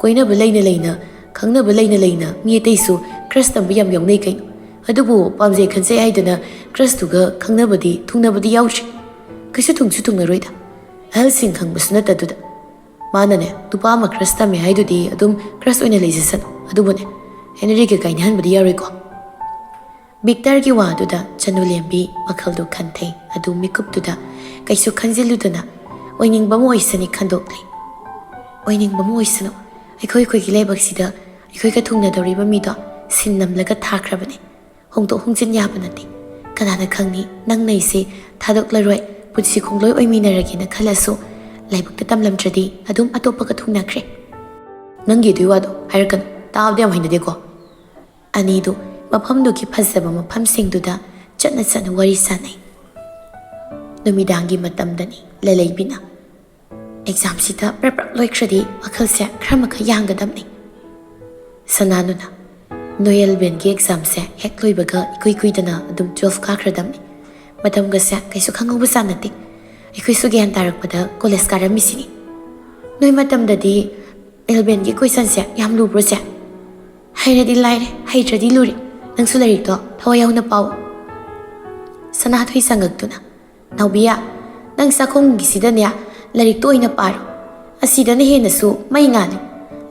ꯀꯣꯏꯅꯕ ꯂꯩꯅ ꯂꯩꯅ, ꯈꯪꯅꯕ ꯂꯩꯅ ꯂꯩꯅ ꯃꯤ ꯑꯇꯩꯁꯨ crush ꯇꯝꯕ ꯌꯥꯝ ꯌꯥꯎꯅꯩ ꯀꯩꯅꯣ꯫ ꯑꯗꯨꯕꯨ ꯄꯥꯝꯖꯩ ꯈꯟꯖꯩ ꯍꯥꯏꯗꯅ crushꯇꯨꯒ ꯈꯪꯅꯕꯗꯤ, ꯊꯨꯡꯅꯕꯗꯤ ꯌꯥꯎꯗ꯭ꯔꯤ꯫ ꯀꯩꯁꯨ ꯊꯨꯡꯁꯨ ꯊꯨꯡꯅꯔꯣꯏꯗ꯫ ꯑꯍꯜꯁꯤꯡ ꯈꯪꯕꯁꯨ ꯅꯠꯇꯗꯨꯗ꯫ ꯃꯥꯅꯅꯦ, ꯅꯨꯄꯥ ꯑꯃ crush ꯇꯝꯃꯦ ꯍꯥꯏꯗꯨꯗꯤ ꯑꯗꯨꯝ crush ꯑꯣꯏꯅ ꯂꯩꯖꯁꯅꯨ꯫ ꯑꯗꯨꯕꯨꯅꯦ, ꯍꯦꯅꯔꯤꯒ ꯀꯥꯏꯅꯍꯟꯕꯗꯤ ꯌꯥꯔꯣꯏꯀꯣ꯫ ꯚꯤꯛꯇꯔꯒꯤ ꯋꯥꯗꯨꯗ ꯆꯅꯨꯂꯦꯝꯕꯤ ꯋꯥꯈꯜꯗꯨ ꯈꯟꯊꯩ꯫ ꯑꯗꯨ ꯃꯤꯀꯨꯞꯇꯨꯗ ꯀꯩꯁꯨ ꯈꯟꯖꯤꯜꯂꯨꯗꯅ ꯑꯣꯏꯅꯤꯡꯕ ꯑꯃ ꯑꯣꯏꯁꯅꯤ ꯈꯟꯗꯣꯛꯂꯦ꯫ ꯑꯣꯏꯅꯤꯡꯕ ꯑꯃ ꯑꯣꯏꯁꯅꯨ꯫ ꯑꯩꯈꯣꯏ ꯑꯩꯈꯣꯏꯒꯤ ꯂꯥꯏꯕꯛꯁꯤꯗ ꯑꯩꯈꯣꯏꯒ ꯊꯨꯡꯅꯗꯧꯔꯤꯕ ꯃꯤꯗꯣ ꯁꯤꯟ ꯅꯝꯂꯒ ꯊꯥꯈ꯭ꯔꯕꯅꯦ꯫ ꯍꯣꯡꯗꯣꯛ ꯍꯣꯡꯖꯤꯟ ꯌꯥꯕ ꯅꯠꯇꯦ꯫ ꯀꯅꯥꯅ ꯈꯪꯅꯤ, ꯅꯪꯅ ꯑꯩꯁꯦ ꯊꯥꯗꯣꯛꯂꯔꯣꯏ, ꯄꯨꯟꯁꯤ ꯈꯣꯡꯂꯣꯏ ꯑꯣꯏꯃꯤꯟꯅꯔꯒꯦꯅ ꯈꯜꯂꯁꯨ, ꯂꯥꯏꯕꯛꯇ ꯇꯝꯂꯝꯗ꯭ꯔꯗꯤ ꯑꯗꯨꯝ ꯑꯇꯣꯞꯄꯒ ꯊꯨꯡꯅꯈ꯭ꯔꯦ꯫ ꯅꯪꯒꯤ ꯑꯗꯨꯏ ꯋꯥꯗꯣ ꯍꯥꯏꯔꯛꯀꯅꯨ, ꯇꯥꯕꯗ ꯌꯥꯝ ꯍꯩꯅꯗꯦꯀꯣ꯫ ꯑꯅꯤꯗꯨ ꯃꯐꯝꯗꯨꯒꯤ ꯐꯖꯕ ꯃꯐꯝꯁꯤꯡꯗꯨꯗ ꯆꯠꯅ ꯆꯠꯅ ꯋꯥꯔꯤ ꯁꯥꯟꯅꯩ꯫ ꯅꯨꯃꯤꯗꯥꯡꯒꯤ ꯃꯇꯝꯗꯅꯤ ꯂꯂꯩꯕꯤꯅ, "ꯑꯦꯛꯖꯥꯝꯁꯤꯗ ꯄ꯭ꯔꯞ ꯄ꯭ꯔꯞ ꯂꯣꯏꯈ꯭ꯔꯗꯤ ꯋꯥꯈꯜꯁꯦ ꯈꯔ ꯃꯈꯩ ꯌꯥꯡꯒꯗꯕꯅꯤ꯫ ꯁꯅꯥꯅꯨꯅ, "ꯅꯣꯏ ꯑꯦꯜꯕꯦꯟꯒꯤ ꯑꯦꯛꯖꯥꯝꯁꯦ ꯍꯦꯛ ꯂꯣꯏꯕꯒ ꯏꯀꯨꯏ ꯀꯨꯏꯗꯅ ꯑꯗꯨꯝ ꯇꯨꯋꯦꯜꯐ ꯀꯥꯈ꯭ꯔꯗꯝꯅꯤ꯫ ꯃꯇꯝꯒꯁꯦ ꯀꯩꯁꯨ ꯈꯪꯍꯧꯕ ꯖꯥꯠ ꯅꯠꯇꯦ꯫ ꯑꯩꯈꯣꯏꯁꯨ ꯒ꯭ꯌꯥꯟ ꯇꯥꯔꯛꯄꯗ ꯀꯣꯂꯦꯖ ꯀꯥꯔꯝꯃꯤꯁꯤꯅꯤ꯫ ꯅꯣꯏ ꯃꯇꯝꯗꯗꯤ ꯑꯦꯜꯕꯦꯟꯒꯤ ꯀꯣꯏꯁꯟꯁꯦ ꯌꯥꯝ ꯂꯨꯕ꯭ꯔꯣ ꯆꯦ?" "ꯍꯩꯔꯗꯤ ꯂꯥꯏꯔꯦ, ꯍꯩꯇ꯭ꯔꯗꯤ ꯂꯨꯔꯦ꯫ ꯅꯪꯁꯨ ꯂꯥꯏꯔꯤꯛꯇꯣ ꯊꯋꯥꯏ ꯌꯥꯎꯅ ꯄꯥꯎ꯫" ꯁꯅꯥꯊꯣꯏ ꯆꯪꯉꯛꯇꯨꯅ, "ꯅꯥꯎꯕꯤꯌꯥ, ꯅꯪ ꯆꯥꯛꯈꯨꯝꯒꯤꯁꯤꯗꯅꯦ ꯂꯥꯏꯔꯤꯛꯇꯣ ꯑꯣꯏꯅ ꯄꯥꯔꯣ꯫ ꯑꯁꯤꯗꯅ ꯍꯦꯟꯅꯁꯨ ꯃꯩ ꯉꯥꯜꯂꯤ꯫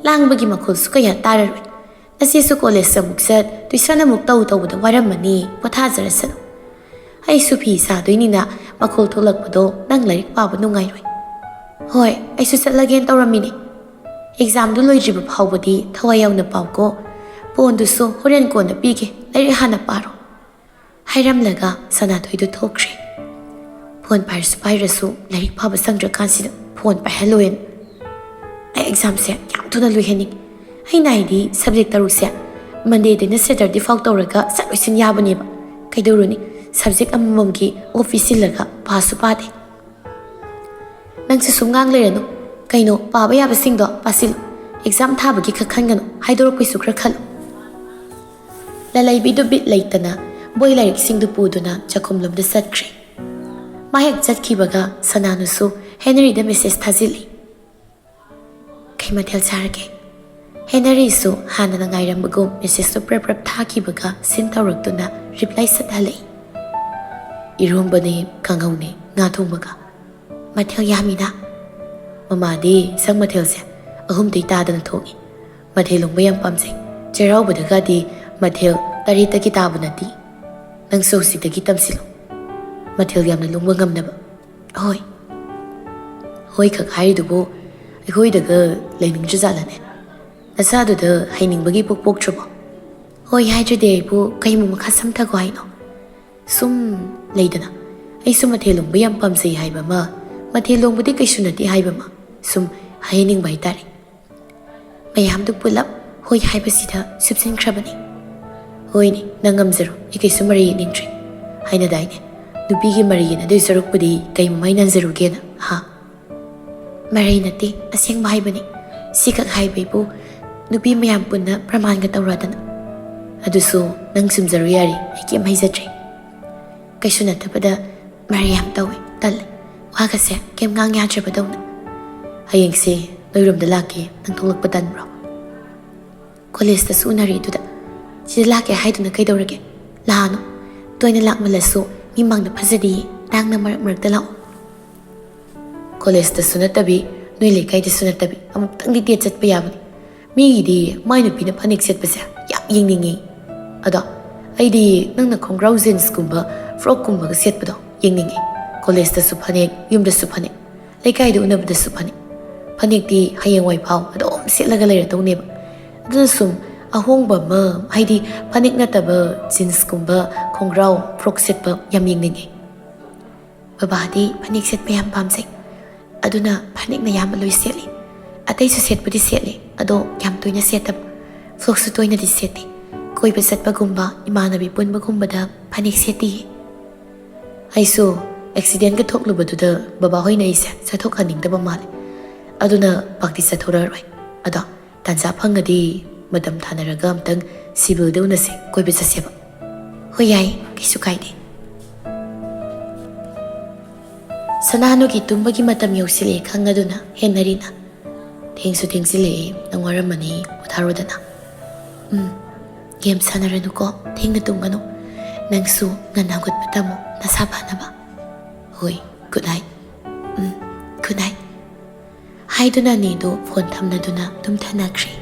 ꯂꯥꯡꯕꯒꯤ ꯃꯈꯣꯜꯁꯨ ꯀꯌꯥ ꯇꯥꯔꯔꯣꯏ꯫ ꯅꯆꯦꯁꯨ ꯀꯣꯂꯦꯖ ꯑꯃꯨꯛ ꯆꯠ, ꯇꯨꯏꯁꯟ ꯑꯃꯨꯛ ꯇꯧ ꯇꯧꯕꯗ ꯋꯥꯔꯝꯃꯅꯤ, ꯄꯣꯊꯥꯖꯔꯁꯅꯨ꯫ ꯑꯩꯁꯨ ꯐꯤ ꯁꯥꯗꯣꯏꯅꯤꯅ ꯃꯈꯣꯜ ꯊꯣꯛꯂꯛꯄꯗꯣ ꯅꯪ ꯂꯥꯏꯔꯤꯛ ꯄꯥꯕ ꯅꯨꯡꯉꯥꯏꯔꯣꯏ꯫ ꯍꯣꯏ, ꯑꯩꯁꯨ ꯆꯠꯂꯒꯦꯅ ꯇꯧꯔꯝꯃꯤꯅꯦ꯫ ꯑꯦꯛꯖꯥꯝꯗꯨ ꯂꯣꯏꯗ꯭ꯔꯤꯕ ꯐꯥꯎꯕꯗꯤ ꯊꯋꯥꯏ ꯌꯥꯎꯅ ꯄꯥꯎꯀꯣ꯫ ꯐꯣꯟꯗꯨꯁꯨ ꯍꯣꯔꯦꯟ ꯀꯣꯟꯅ ꯄꯤꯒꯦ, ꯂꯥꯏꯔꯤꯛ ꯍꯥꯟꯅ ꯄꯥꯔꯣ꯫" ꯍꯥꯏꯔꯝꯂꯒ ꯁꯅꯥꯊꯣꯏꯗꯨ ꯊꯣꯛꯈ꯭ꯔꯦ꯫ ꯐꯣꯟ ꯄꯥꯏꯔꯁꯨ ꯄꯥꯏꯔꯁꯨ ꯂꯥꯏꯔꯤꯛ ꯄꯥꯕ ꯁꯪꯗ꯭ꯔꯀꯥꯟꯁꯤꯗ ꯐꯣꯟ ꯄꯥꯏꯍꯜꯂꯣꯏꯅ꯫ ꯑꯩ ꯑꯦꯛꯖꯥꯝꯁꯦ ꯌꯥꯝ ꯊꯨꯅ ꯂꯣꯏꯍꯟꯅꯤꯡꯉꯤ꯫ ꯑꯩꯅ ꯍꯥꯏꯗꯤ ꯁꯕꯖꯦꯛ ꯇꯔꯨꯛꯁꯦ ꯃꯟꯗꯦꯗꯩꯅ ꯁꯦꯇꯔꯗꯦ ꯐꯥꯎ ꯇꯧꯔꯒ ꯆꯠꯂꯣꯏꯁꯤꯟ ꯌꯥꯕꯅꯦꯕ꯫ ꯀꯩꯗꯧꯔꯨꯅꯤ, ꯁꯕꯖꯦꯛ ꯑꯃꯃꯝꯒꯤ ꯑꯣꯐꯤꯁ ꯁꯤꯜꯂꯒ ꯄꯥꯁꯨ ꯄꯥꯗꯦ꯫ ꯅꯪꯁꯨ ꯁꯨꯝ ꯉꯥꯡ ꯂꯩꯔꯅꯨ꯫ ꯀꯩꯅꯣ, ꯄꯥꯕ ꯌꯥꯕꯁꯤꯡꯗꯣ ꯄꯥꯁꯤꯜꯂꯨ꯫ ꯑꯦꯛꯖꯥꯝ ꯊꯥꯕꯒꯤ ꯈꯛ ꯈꯟꯒꯅꯨ, ꯍꯥꯏꯗꯣꯔꯛꯄꯩꯁꯨ ꯈꯔ ꯈꯜꯂꯨ꯫ ꯂꯂꯩꯕꯤꯗꯨ ꯕꯤꯠ ꯂꯩꯇꯅ ꯕꯣꯏ ꯂꯥꯏꯔꯤꯛꯁꯤꯡꯗꯨ ꯄꯨꯗꯨꯅ ꯆꯥꯛꯈꯨꯝꯂꯣꯝꯗ ꯆꯠꯈ꯭ꯔꯦ꯫ ꯃꯥ ꯍꯦꯛ ꯆꯠꯈꯤꯕꯒ ꯁꯅꯥꯅꯨꯁꯨ ꯍꯦꯅꯔꯤꯗ ꯃꯦꯁꯦꯖ ꯊꯥꯖꯤꯜꯂꯤ꯫ "ꯀꯩ ꯃꯊꯦꯜ ꯆꯥꯔꯒꯦ?" ꯍꯦꯅꯔꯤꯁꯨ ꯍꯥꯟꯅꯅ ꯉꯥꯏꯔꯝꯕꯒꯨꯝ ꯃꯦꯁꯦꯖꯇꯨ ꯄ꯭ꯔꯞ ꯄ꯭ꯔꯞ ꯊꯥꯈꯤꯕꯒ ꯁꯤꯟ ꯇꯧꯔꯛꯇꯨꯅ ꯔꯤꯄ꯭ꯂꯥꯏ ꯁꯠ ꯍꯜꯂꯛꯏ꯫ "ꯏꯔꯣꯝꯕꯅꯦ, ꯀꯥꯡꯍꯧꯅꯦ, ꯉꯥ ꯊꯣꯡꯕꯒ꯫ ꯃꯊꯦꯜ ꯌꯥꯝꯃꯤꯅ꯫ ꯃꯃꯥꯗꯤ ꯁꯪ ꯃꯊꯦꯜꯁꯦ ꯑꯍꯨꯝꯗꯩ ꯇꯥꯗꯅ ꯊꯣꯡꯉꯤ꯫ ꯃꯊꯦꯜ ꯂꯣꯡꯕ ꯌꯥꯝ ꯄꯥꯝꯖꯩ꯫ ꯆꯩꯔꯥꯎꯕꯗꯒꯗꯤ ꯃꯊꯦꯜ ꯇꯔꯦꯠꯇꯒꯤ ꯇꯥꯕ ꯅꯠꯇꯦ꯫ ꯅꯪꯁꯨ ꯍꯧꯖꯤꯛꯇꯒꯤ ꯇꯝꯁꯤꯜꯂꯨ, ꯃꯊꯦꯜ ꯌꯥꯝꯅ ꯂꯣꯡꯕ ꯉꯝꯅꯕ꯫" "ꯍꯣꯏ꯫" "ꯍꯣꯏ" ꯈꯛ ꯍꯥꯏꯔꯤꯗꯨꯕꯨ ꯑꯩꯈꯣꯏꯗꯒ ꯂꯩꯅꯤꯡꯗ꯭ꯔꯖꯥꯠꯂꯅꯦ? ꯅꯆꯥꯗꯨꯗ ꯍꯩꯅꯤꯡꯕꯒꯤ ꯏꯄꯣꯛ ꯄꯣꯛꯇ꯭ꯔꯕꯣ? ꯍꯣꯏ ꯍꯥꯏꯗ꯭ꯔꯗꯤ ꯑꯩꯕꯨ ꯀꯩ ꯑꯃꯨꯛ ꯃꯈꯥ ꯁꯝꯊꯒꯣ ꯍꯥꯏꯅꯣ? ꯁꯨꯝ ꯂꯩꯗꯅ, ꯑꯩꯁꯨ ꯃꯊꯦꯜ ꯂꯣꯡꯕ ꯌꯥꯝ ꯄꯥꯝꯖꯩ ꯍꯥꯏꯕ ꯑꯃ, ꯃꯊꯦꯜ ꯂꯣꯡꯕꯗꯤ ꯀꯩꯁꯨ ꯅꯠꯇꯦ ꯍꯥꯏꯕ ꯑꯃ, ꯁꯨꯝ ꯍꯥꯏꯍꯟꯅꯤꯡꯕ ꯍꯥꯏꯇꯥꯔꯦ꯫ ꯃꯌꯥꯝꯗꯨ ꯄꯨꯂꯞ ꯍꯣꯏ ꯍꯥꯏꯕꯁꯤꯗ ꯁꯨꯞꯆꯤꯟꯈ꯭ꯔꯕꯅꯤ꯫ "ꯍꯣꯏꯅꯦ, ꯅꯪ ꯉꯝꯖꯔꯣ, ꯑꯩ ꯀꯩꯁꯨ ꯃꯔꯩ ꯌꯦꯠꯅꯤꯡꯗ꯭ꯔꯦ꯫ ꯍꯥꯏꯅꯗꯥꯏꯅꯦ, ꯅꯨꯄꯤꯒꯤ ꯃꯔꯩ ꯌꯦꯠꯅꯗꯣꯏ ꯁꯔꯨꯛꯄꯨꯗꯤ ꯀꯩ ꯃꯃꯥꯏ ꯅꯥꯟꯖꯔꯨꯒꯦꯅ, ꯍꯥ?" "ꯃꯔꯩ ꯅꯠꯇꯦ, ꯑꯁꯦꯡꯕ ꯍꯥꯏꯕꯅꯤ꯫ ꯁꯤꯈꯛ ꯍꯥꯏꯕꯩꯕꯨ ꯅꯨꯄꯤ ꯃꯌꯥꯝ ꯄꯨꯟꯅ ꯄ꯭ꯔꯃꯥꯟꯒ ꯇꯧꯔꯗꯅ꯫ ꯑꯗꯨꯁꯨ ꯅꯪ ꯆꯨꯝꯖꯔꯨ ꯌꯥꯔꯦ, ꯑꯩ ꯀꯩꯝ ꯍꯩꯖꯗ꯭ꯔꯦ꯫ ꯀꯩꯁꯨ ꯅꯠꯇꯕꯗ ꯃꯔꯩ ꯌꯥꯝ ꯇꯧꯋꯦ, ꯇꯜꯂꯦ꯫ ꯋꯥꯒꯁꯦ ꯀꯩꯝ ꯉꯥꯡ ꯌꯥꯗ꯭ꯔꯕꯗꯧꯅ꯫ ꯍꯌꯦꯡꯁꯦ ꯅꯣꯏꯔꯣꯝꯗ ꯂꯥꯛꯀꯦ, ꯅꯪ ꯊꯣꯛꯂꯛꯄ ꯇꯟꯕ꯭ꯔꯣ? ꯀꯣꯂꯦꯖꯇꯁꯨ ꯎꯅꯔꯤꯗꯨꯗ꯫ ꯁꯤꯗ ꯂꯥꯛꯀꯦ ꯍꯥꯏꯗꯨꯅ ꯀꯩꯗꯧꯔꯒꯦ? ꯂꯥꯛꯑꯅꯨ꯫ ꯇꯣꯏꯅ ꯂꯥꯛꯃꯜꯂꯁꯨ ꯃꯤ ꯃꯥꯡꯗ ꯐꯖꯗꯦ, ꯇꯥꯡꯅ ꯃꯔꯛ ꯃꯔꯛꯇ ꯂꯥꯛꯑꯣ꯫ ꯀꯣꯂꯦꯖꯇꯁꯨ ꯅꯠꯇꯕꯤ, ꯅꯣꯏ ꯂꯩꯀꯥꯏꯗꯁꯨ ꯅꯠꯇꯕꯤ, ꯑꯃꯨꯛꯇꯪꯗꯤ date ꯆꯠꯄ ꯌꯥꯕꯅꯤ꯫ ꯃꯤꯒꯤꯗꯤ ꯃꯥꯏ ꯅꯨꯄꯤꯅ ꯐꯅꯦꯛ ꯁꯦꯠꯄꯁꯦ ꯌꯥꯝ ꯌꯦꯡꯅꯤꯡꯉꯤ꯫ ꯑꯗꯣ ꯑꯩꯗꯤ ꯅꯪꯅ ꯈꯣꯡꯒ꯭ꯔꯥꯎ jeansꯀꯨꯝꯕ frockꯀꯨꯝꯕꯒ ꯁꯦꯠꯄꯗꯣ ꯌꯦꯡꯅꯤꯡꯉꯤ꯫ ꯀꯣꯂꯦꯖꯇꯁꯨ ꯐꯅꯦꯛ, ꯌꯨꯝꯗꯁꯨ ꯐꯅꯦꯛ, ꯂꯩꯀꯥꯏꯗ ꯎꯅꯕꯗꯁꯨ ꯐꯅꯦꯛ꯫ ꯐꯅꯦꯛꯇꯤ ꯍꯌꯦꯡꯋꯥꯏ ꯐꯥꯎ ꯑꯗꯨꯝ ꯁꯦꯠꯂꯒ ꯂꯩꯔꯗꯧꯅꯦꯕ꯫ ꯑꯗꯨꯅ ꯁꯨꯝ ꯑꯍꯣꯡꯕ ꯑꯃ, ꯍꯥꯏꯗꯤ ꯐꯅꯦꯛ ꯅꯠꯇꯕ jeansꯀꯨꯝꯕ, ꯈꯣꯡꯒ꯭ꯔꯥꯎ, frock ꯁꯦꯠꯄ ꯌꯥꯝ ꯌꯦꯡꯅꯤꯡꯉꯤ꯫ ꯕꯕꯥꯗꯤ ꯐꯅꯦꯛ ꯁꯦꯠꯄ ꯌꯥꯝ ꯄꯥꯝꯖꯩ꯫ ꯑꯗꯨꯅ ꯐꯅꯦꯛꯅ ꯑꯌꯥꯝꯕ ꯂꯣꯏ ꯁꯦꯠꯂꯤ꯫ ꯑꯇꯩꯁꯨ ꯁꯦꯠꯄꯨꯗꯤ ꯁꯦꯠꯂꯤ, ꯑꯗꯣ ꯌꯥꯝ ꯇꯣꯏꯅ ꯁꯦꯠꯇꯕ꯫ Frockꯁꯨ ꯇꯣꯏꯅꯗꯤ ꯁꯦꯠꯇꯦ꯫ ꯀꯣꯏꯕ ꯆꯠꯄꯒꯨꯝꯕ, ꯏꯃꯥꯟꯅꯕꯤ ꯄꯨꯟꯕꯒꯨꯝꯕꯗ ꯐꯅꯦꯛ ꯁꯦꯠꯇꯤꯌꯦ꯫ ꯑꯩꯁꯨ accidentꯀ ꯊꯣꯛꯂꯨꯕꯗꯨꯗ ꯕꯕꯥ ꯍꯣꯏꯅ ꯑꯩꯁꯦ ꯆꯠꯊꯣꯛꯍꯟꯅꯤꯡꯗꯕ ꯃꯥꯜꯂꯦ꯫ ꯑꯗꯨꯅ ꯄꯥꯛꯇꯤ ꯆꯠꯊꯣꯔꯛꯑꯔꯣꯏ꯫ ꯑꯗꯣ ꯇꯥꯟꯖꯥ ꯐꯪꯉꯗꯤ ꯃꯇꯝ ꯊꯥꯅꯔꯒ ꯑꯝꯇꯪ ꯁꯤꯕꯤꯜꯗ ꯎꯅꯁꯦ, ꯀꯣꯏꯕ ꯆꯠꯁꯦꯕ꯫ ꯍꯣꯏ, ꯌꯥꯏ, ꯀꯩꯁꯨ ꯀꯥꯏꯗꯦ꯫ ꯁꯅꯥꯅꯨꯒꯤ ꯇꯨꯝꯕꯒꯤ ꯃꯇꯝ ꯌꯧꯁꯤꯜꯂꯛꯑꯦ ꯈꯪꯉꯗꯨꯅ ꯍꯦꯟꯅꯔꯤꯅ, "ꯊꯦꯡꯁꯨ ꯊꯦꯡꯖꯤꯜꯂꯛꯑꯦ, ꯅꯪ ꯋꯥꯔꯝꯃꯅꯤ, ꯄꯣꯊꯥꯔꯣꯗꯅ꯫" "ꯎꯝ, game ꯁꯥꯟꯅꯔꯅꯨꯀꯣ, ꯊꯦꯡꯅ ꯇꯨꯝꯒꯅꯨ꯫ ꯅꯪꯁꯨ ꯉꯟꯅ ꯍꯧꯒꯠꯄ ꯇꯝꯃꯣ, ꯅꯁꯥ ꯐꯅꯕ꯫" "ꯍꯣꯏ, good night꯫" "ꯎꯝ, good night꯫" ꯍꯥꯏꯗꯨꯅ ꯑꯅꯤꯗꯨ phone ꯊꯝꯅꯗꯨꯅ ꯇꯨꯝꯊꯅꯈ꯭ꯔꯦ꯫